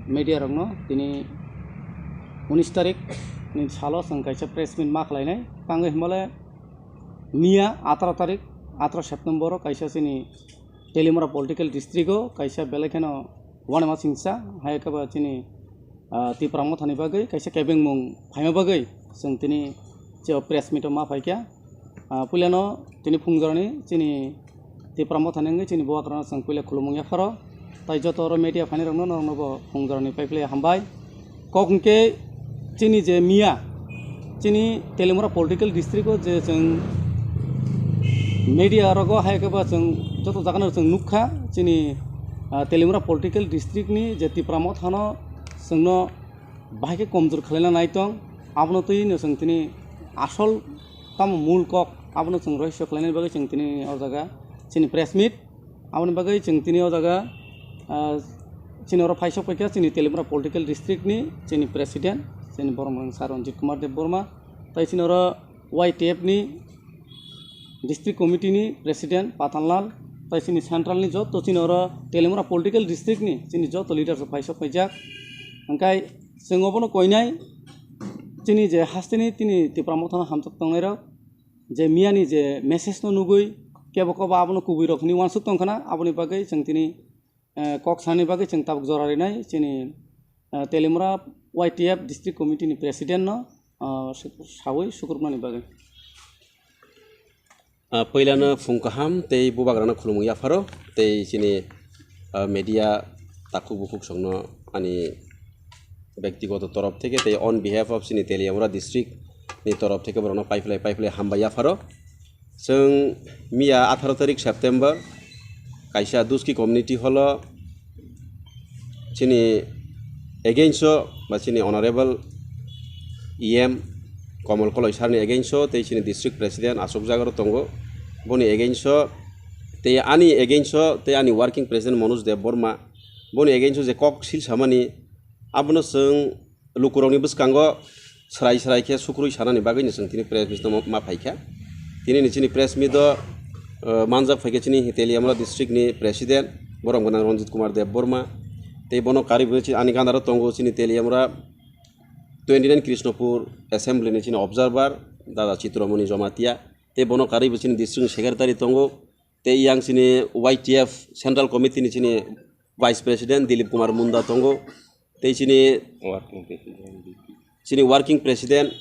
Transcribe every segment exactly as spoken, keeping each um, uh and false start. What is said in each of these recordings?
Media rokno tini unis tarik ni salo chwng kaisa press meet ma khlainai. Tangwi himale miya ataro tarik, ataro September o kaisa chini Teliamura political district o kaisa belai kheno uanama singsa hai khe ba chini, ah, Tipra Mothani bagwi kaisa kebengmung phaima bagwi chwng tini je press meet o ma phaikha. Ah, puilano tini phungjorani chini Tipra Mothani wngwi chini bubagrano chwng puila khulumung yapharo. Tai joto oro media phainai rokno norokno bo phungjorani paiphilai hambai. Kok hwnkhe chini je miya chini Teliamura political district o je chwng media rogo hai khe ba chwng joto jagano chwng nukha chini, ah, Teliamura political district ni je Tipra Mothano chwngno bahai khe komjor khlaina nai tong, abono twi no chwng tini asol tamo mul kok abono chwng rohorso khlainani bagwi chwng tini o jaga chini press meet. Aboni bagwi chwng tini o jaga, ah, chini oro phaisok paikha chini Teliamura political district ni chini president chini borok mung sir Ranjit Kumar Debbarma, tai chini oro Y T F ni district committee ni president Pathanlal, tai chini central ni joto chini oro Teliamura political district ni chini joto leaders rok phaisok paijak. Hwnkhe chwng obono koinai chini je hasteni tini Tipra Mothano hamjak tongnai rok je miyani je message no nugwi kebo kobo abono kubui rok hwnwi uansuk tongkhana, aboni bagwi chwng tini, eh, kok sani bagwi chwng tabuk jora rinai chini, eh, Teliamura Y T F district committee ni president no, ah, su-, sawi sukrupmani bagwi. Ah, puilano phung kaham tei bubagrano khulumung yapharo tei chini, ah, media takhuk bukhuk songno ani bektigoto torof theke tei on behalf of chini Teliamura district ni torof theke borokno paiphilai paiphilai hambai yapharo. Chwng miya atharo tarik September kaisa Duski community hall o chini against o ba chini honorable E M Komol Koloi sir ni against o tei chini district president aswk jaga ro tongo. Boni against o tei ani against o tei ani working president Manoj Debbarma boni against o je kok sil samani abono chwng lukurokni bwskango srai srai khe sukrui sanani bagwino chwng tini press meet no ma phaikha. Tini ni chini press meet o, uh, manjak phaikha chini Teliamura district ni president, borom gwnang Ranjit Kumar Debbarma, tei bono karwi bo chini ani gana ro tongo chini Teliamura twenty nine Krishnapur assembly ni chini observer, Dada Chitramoni Jamatia, tei bono karwi bo chini district ni secretary tongo, tei yang chini Y T F central committee ni chini vice president Dilip Kumar Munda tongo, tei chini Working president, chini working president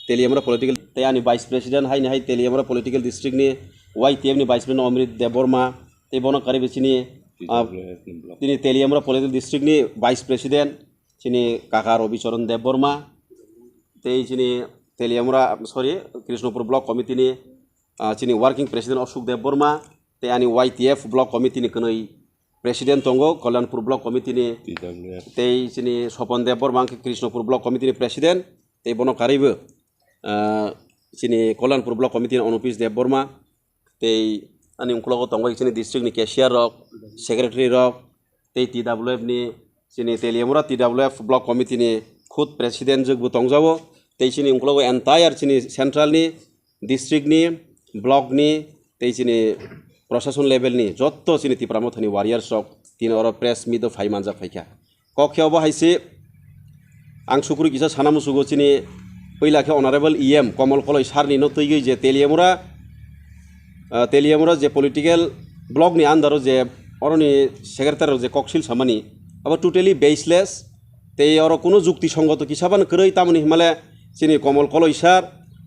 Teliamura political, tei ani vice president haini hai Teliamura political district ni Y T F ni vice president Omrit Debbarma, tei bono karwi bo chini, ah, T W F ni block. Chini Teliamura political district ni vice president chini kaka Rabi Charan Debbarma, tei chini Teliamura, sorry, Krishnapur block committee ni, ah, chini working president Ashok Debbarma, tei ani Y T F block committee ni kwnwi president tongo, Kalyanpur block committee ni, T W F. Tei chini Sopon Debbarma wngkhe Krishnapur block committee ni president, tei bono karwi bo, ah, chini Kalyanpur block committee ni Anupis Debbarma, tei ani ukologo tongo chini district ni cashier rok, secretary rok, tei T W F ni, chini Teliamura T W F block committee ni khud president jwk bo tongjago, tei chini ukologo entire chini central ni, district ni, block ni, tei chini proshashon level ni jotto chini Tipra Mothani warriors rok tini oro press meet o phai manjak phaikha. Kok khe obo hai se, ang sukrui kisa sana musugo chini puila khe Honorable E M Komol Koloi sir ni no twigwi je Teliamura, ah, Teliamura je political block ni under o je oroni secretary rok je koksil samani, abo totally baseless, tei oro kuno jukti songgoto kisa phano kwrwi, tamoni hinmale chini Komol Koloi sir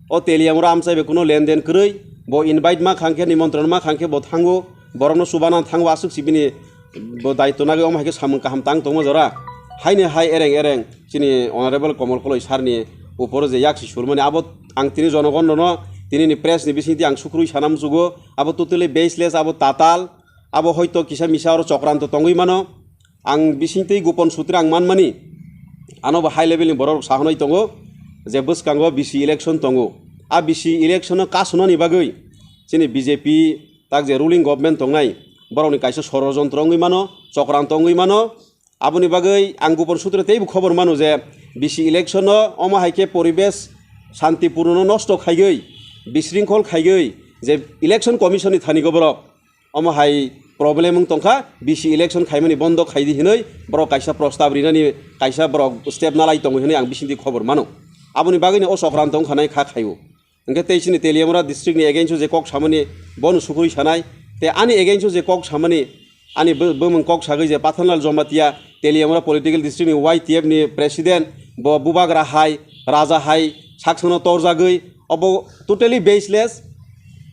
o Teliamura amchai bai kuno lenden kwrwi, bo invite ma khang khe, nimontron ma khang khe bo thango, borokno chubana thango, aswk si bini bo daitw nagwi omo hai khe samung kaham tang tongma jora. Haini hai ereng ereng chini Honorable Komol Koloi sir ni uporo je yak si surmani, abo ang tini jonogon no tini ni press ni bisingtwi ang sukrui sana musugo, abo totally baseless, abo tatal, abo hoito kisa misa oro chokranto tongwi mano. Ang bisingtwi gopon sutre ang manmani, ano bo high level ni borok rok sahonai tongo je bwskango B C election tongo. A B C election no kasunani bagwi chini B J P tak je ruling government tongnai, borokni kaisa sorojontro wngwi mano, chokranto wngwi mano. Aboni bagwi ang gopon sutre teibo khobor mano je B C election no omo hai khe poribesh shantipuruno nosto khaigwi, bisringkhol khaigwi je election commission ni thani go borok omo hai problem wng tongkha, bisi election khaimani bondo khaidi hinwi borok kaisa prostab rinani kaisa borok step nalai tongo hinwi ang bisingtwi khobor mano. Aboni bagwino o chokranto wngkha nai kha khaio. Hwnkhe tei chini Teliamura district ni against o je kok samani bono sukrui sanai, tei ani against o je kok samani ani bo-, bumung kok sagwi je Pathanlal Jamatia Teliamura political district ni Y T F ni president bo bubagra hai, raja hai, saksano torjagwi obo totally baseless.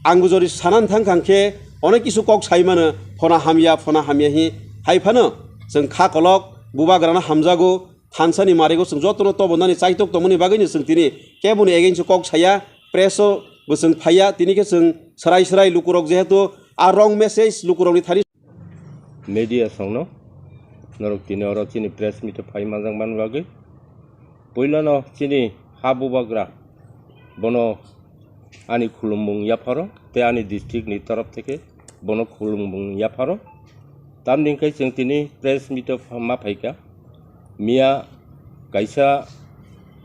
Ang bo jori sanani thang kha hwnkhe onek kisu kok sai mano, phona hamya, phona hamya hi hai phano chwng kha kolok bubagrano hamjago, thansani marigo chwng jotono tobonani chaitok tongmani bagwino chwng tini keboni against o kok saya, press o bo chwng phaiya, tini khe chwng swrai swrai lukurok jehetu a wrong message lukurokni thani. Media songno norok tini oro chini press meet o phai manjakmani bagwi puilano chini ha bubagra bono ani khulumung yapharo tei ani district ni torof theke bono khulumung yapharo. Tamni hwnkhe chwng tini press meet o ma phaikha. Miya kaisa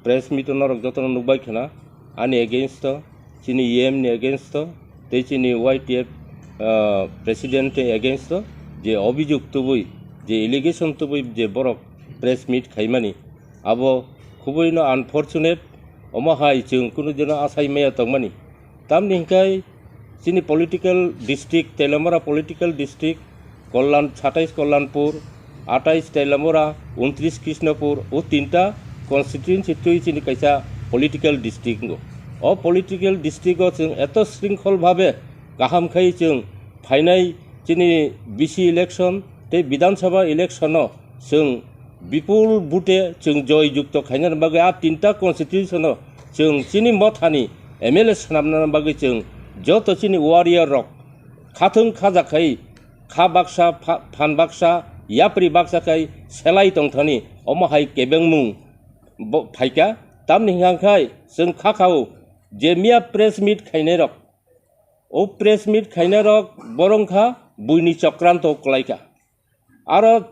press meet o norok jotono nukbai khna, ani against o, chini E M ni against o, tei chini Y T F, ah, president ni against o je obijok tubui, je allegation tubui je borok press meet khaimani, abo khubui no unfortunate, omo hai chwng kunu dino asai maya tongmani. Tamni hwnkhe chini political district, Teliamura political district, Kalyan, satais Kalyanpur, atais Teliamura, untris Krishnapur, o tinta constituency twi chini kaisa political district wngo. O political district o chwng eto shrinkhol bhabe kaham khai chwng phainai chini B C election tei Bidhan Sabha election o chwng bipul bute chwng joy jukto khaina bagwi a tinta constitution o chwng chini mothani M L A swnamna bagwi chwng joto chini warrior rok khathwng khajakhai, kha baksa, pha-, phan baksa, yapri baksa khai selai tongthani omo hai kebengmung bo phaikha. Tamni hwnkha khai chwng kha khao je miya press meet khainai rok, o press meet khainai rok borong kha buini chokranto kwlaikha. Aro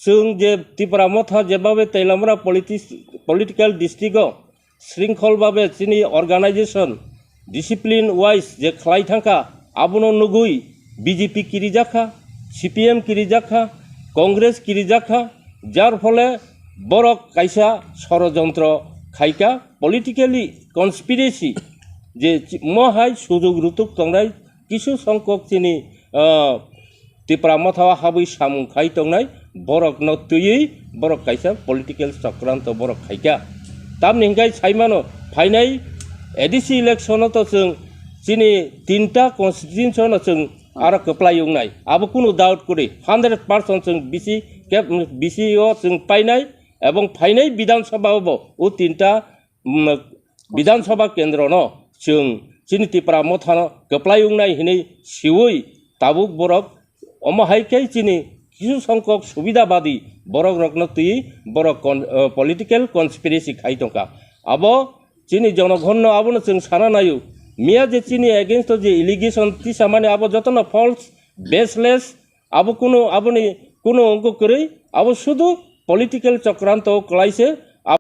chwng je Tipra Motha jebabe Teliamura politi-, political district o shrinkhol babe chini organization discipline wise je khlai thangkha, abono nugui B J P kirijakha, C P M kirijakha, Congress kirijakha, jar phole borok kaisa sorojontro khaikha, politically conspiracy je chi-, mohai sujug rutuk tongnai kisu songkok chini, ah, Tipra Motha o habwi samung khai tongnai borokno twiwi borok kaisa political chokranto borok khaikha. Tamni hwnkhe saimano phainai A D C election o to chwng chini tinta constituency no chwng aro kwplai wngnai. Abo kunu doubt kwrwi hundred percent chwng B C kep-, B C o chwng painai ebong phainai Bidhan Sabha o bo o tinta, mm, Bidhan Sabha kendro no chwng chini Tipra Motha no kwplai wngnai hinwi siwi tabuk borok omo hai khe chini kisu songkok subidabadi borok rokno twi borok con-, eh, political conspiracy khai tongkha. Abo chini jonogonno abono chwng sana naio. Miya je chini against o je allegation tisamani abo jotono false, baseless, abo kunu, aboni kunu wngkuk kwrwi, abo sudu political chokranto kwlaise